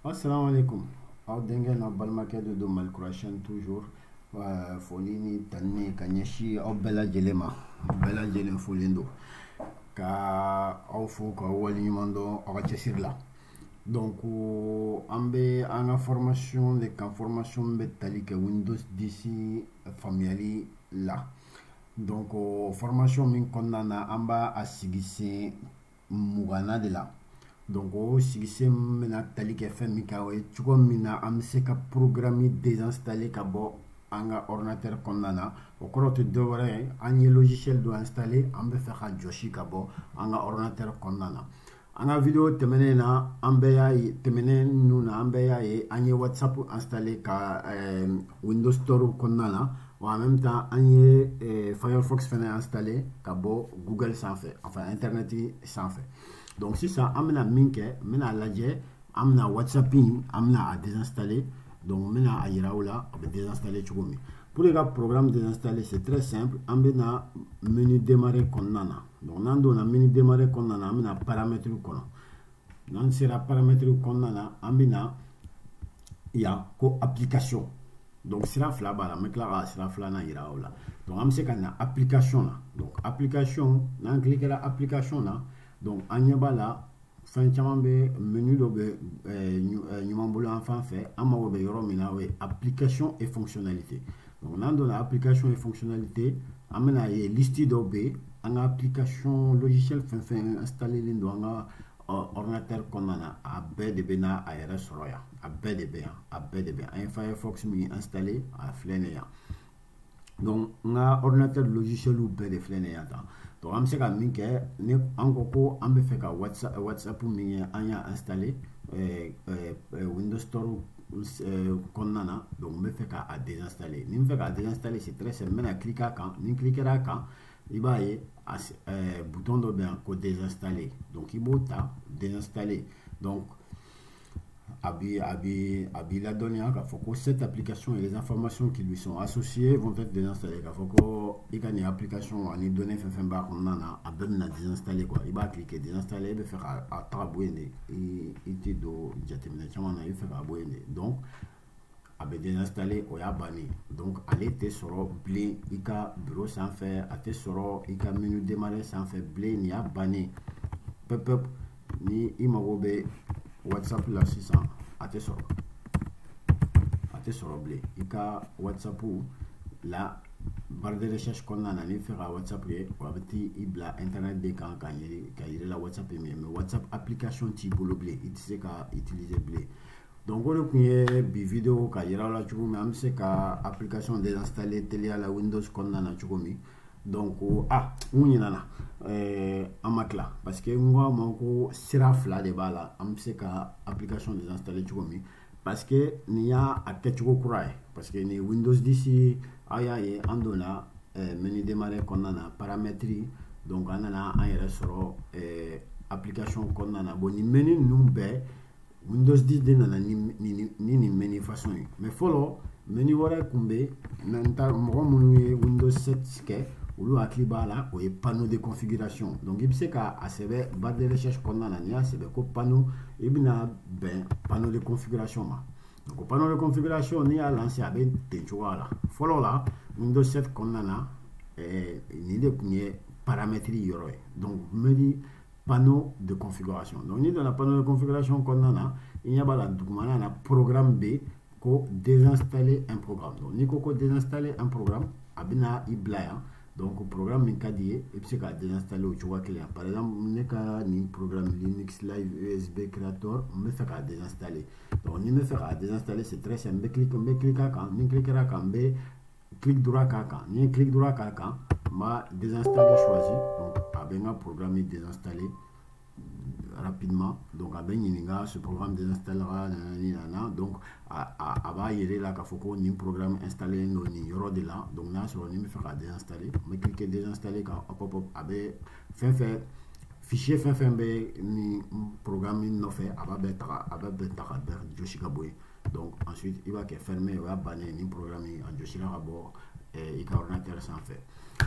Assalamu alaikum. Aw denkɛ n'a balimakɛ de don, Malikura chaîne toujours. Foli ni tanuni ka ɲɛsin aw bɛɛ lajɛlen ma. Bɛɛ lajɛlen folen don ka aw fo k'aw waleɲuman dɔn aw ka cɛsiri la. Donc an bɛ an ka formation de kan, formation bɛ tali kɛ Windows 10 faamuyali la. Donc formation min kɔnɔna na, an b'a a sigi sen 20nan de la. Donc o sigisen bɛna tali kɛ fɛn min kan, o ye cogo min na an bɛ se ka programme désinstaller ka bɔ an ka ordinateur kɔnɔna na. O kɔrɔ tɛ dɔwɛrɛ ye, an ye logiciel dɔ installer, an bɛ fɛ ka jɔsi ka bɔ an ka ordinateur kɔnɔna na. An ka vidéo tɛmɛnen na, an bɛɛ y'a ye, tɛmɛnen ninnu na, an bɛɛ y'a ye, an ye WhatsApp installer ka Windows Store kɔnɔna na. Wa en même temps, an ye Firefox fɛnɛ installer ka bɔ Google sanfɛ, enfin internet sanfɛ. Donc sisan an bɛna min kɛ, n bɛna lajɛ, an bɛna WhatsApp in, an bɛna a désinstaller. Donc n bɛna a yira aw la a bɛ désinstaller cogo min. Pour que ka programme désinstaller, c'est très simple. An bɛna menu démarrer kɔnɔna na. Donc n'an donna menu démarrer kɔnɔna na, an bɛna paramètres kɔnɔ. N'an sera paramètres kɔnɔna na, an bɛna yan ko application. Donc sira fila b'a la, n bɛ tila ka sira filanan yira aw la. Donc an bɛ se ka na application na. Donc application, n'an cliquera application na, donc an ɲɛ b'a la, fɛn caman bɛ, menu dɔ bɛ ɲuman bolo an fan fɛ. An mago bɛ yɔrɔ min na, o ye application et fonctionnalité. Donc n'an donna application et fonctionnalité, an bɛna ye liste dɔw bɛ yen. An ka application, logiciel fɛn fɛn installé don an ka ordinateur kɔnɔna na, a bɛɛ de bɛ na a yɛrɛ sɔrɔ yan. A bɛɛ de bɛ yan, a bɛɛ de bɛ yan. An ye Firefox min installé, a filɛ nin ye yan. Donc n ka ordinateur logiciel bɛɛ de filɛ nin ye yan tan. Donc an bɛ se ka min kɛ, ni an ko ko an bɛ fɛ ka WhatsApp min ye an y'a installé Windows Store kɔnɔna na, donc n bɛ fɛ k'a désinstaller. Ni n bɛ fɛ k'a désinstaller, c'est très simple, n bɛna cliquer a kan. Ni n cliquer a kan, i b'a ye a bouton dɔ bɛ yan ko désinstaller. Donc i b'o ta, désinstaller. Donc a b'i ladɔnniya k'a fɔ ko cette application et les informations qui lui sont associées vont être désinstallées, k'a fɔ ko i ka nin application ani données fɛn fɛn b'a kɔnɔna na, a bɛɛ bɛna désinstaller quoi. I b'a cliquer désinstaller. I bɛ fɛ ka a ta ka bɔ yen de, i tɛ don jateminɛ caman na, i bɛ fɛ k'a bɔ yen de. Donc a bɛ désinstaller, o y'a bannen. Donc ale tɛ sɔrɔ bilen i ka bureau sanfɛ, a tɛ sɔrɔ i ka menu démarrer sanfɛ bilen. Nin y'a bannen pep pep. Ni i mago bɛ WhatsApp la sisan, a tɛ sɔrɔ, a tɛ sɔrɔ bilen i ka WhatsApp la. Barre de recherche kɔnɔna na, n'i fɛ ka WhatsApp ye, o bɛ t'i bila internet de kan ka yiri ka yiri la WhatsApp ye min ye, mais WhatsApp application t'i bolo bilen, i tɛ se ka utiliser bilen. Donc o de tun ye bi vidéo, ka yira aw la cogo min an bɛ se ka application désinstaller teliya la Windows kɔnɔna na cogo min. Donc ah, n ɲinɛna, an ma tila, parce que n ko a ma ko sira fila de b'a la an bɛ se ka application désinstaller cogo min, parce que nin y'a a kɛcogo kura ye. Parce que nin Windows 10, aw y'a ye, an donna menu démarrer kɔnɔna na, paramètres, donc an nana an yɛrɛ sɔrɔ application kɔnɔna na. Bon, nin menu ninnu bɛɛ, Windows 10 de nana ni nin menu façon ye. Mais fɔlɔ, menu wɛrɛ tun bɛ yen. Ta mɔgɔ minnu ye Windows 7 kɛ, olu hakili b'a la, o ye panneau de configuration. Donc i bɛ se ka a sɛbɛn barre de recherche kɔnɔna na. N'i y'a sɛbɛn ko panneau, i bɛna bɛn panneau de configuration ma. Donc panneau de configuration, n'i y'a lancer, a bɛ ten cogoya la. Fɔlɔ la, Windows 7 kɔnɔna na, nin de tun ye paramètres yɔrɔ ye. Donc menu panneau de configuration. Donc n'i donna panneau de configuration kɔnɔna na, i ɲɛ b'a la, dugumana na, programme bɛ ko désinstaller un programme. Donc n'i ko ko désinstaller un programme, a bɛna i bila yan. Donc programme min ka di ye, i bɛ se k'a désinstaller o cogoya kelen na. Par exemple, ne ka nin programme Linux Live USB Creator, n bɛ fɛ k'a désinstaller. Donc ni n bɛ fɛ k'a désinstaller, c'est très simple, n bɛ cliquer, n bɛ cliquer a kan. Ni n cliquer a kan, n bɛ clic droit k'a kan. Ni n ye clic droit k'a kan, n b'a désinstaller choisi. Donc a bɛ n ka programme désinstaller rapidement. Donc a bɛ ɲininka, ce programme désinstallera, nanani nana. Donc a b'a yɛrɛ la k'a fɔ ko nin programme installé don nin yɔrɔ de la. Donc n'a sɔrɔ ni n bɛ fɛ k'a désinstaller, n bɛ cliquer désinstaller kan, hop hop hop, a bɛ fɛn fɛn, fichier fɛn fɛn bɛ nin programme nɔfɛ, a b'a bɛɛ ta, a b'a bɛɛ ta ka bɛɛ jɔsi ka bɔ yen. Donc ensuite i b'a kɛ fermer, o y'a bannen. Nin programme a jɔsira ka bɔ i ka ordinateur sanfɛ.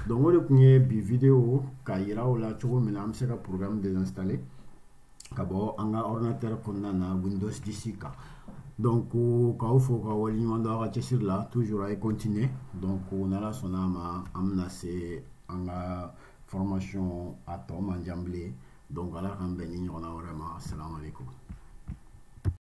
Donc o de tun ye bi vidéo, k'a yira aw la cogo min na an bɛ se ka programme désinstaller. Ka bɔ an ka ordinateur kɔnɔna na, Windows 10 kan. Donc k'aw fo ka waleɲuman dɔn aw ka cɛsiri la. Toujours a ye continuer. Donc n'Ala sɔnna a ma, an bɛna se an ka formation a tɔ man jan bilen. Donc Ala k'an bɛn ni ɲɔgɔnna wɛrɛ ma. Assalamu alaikum.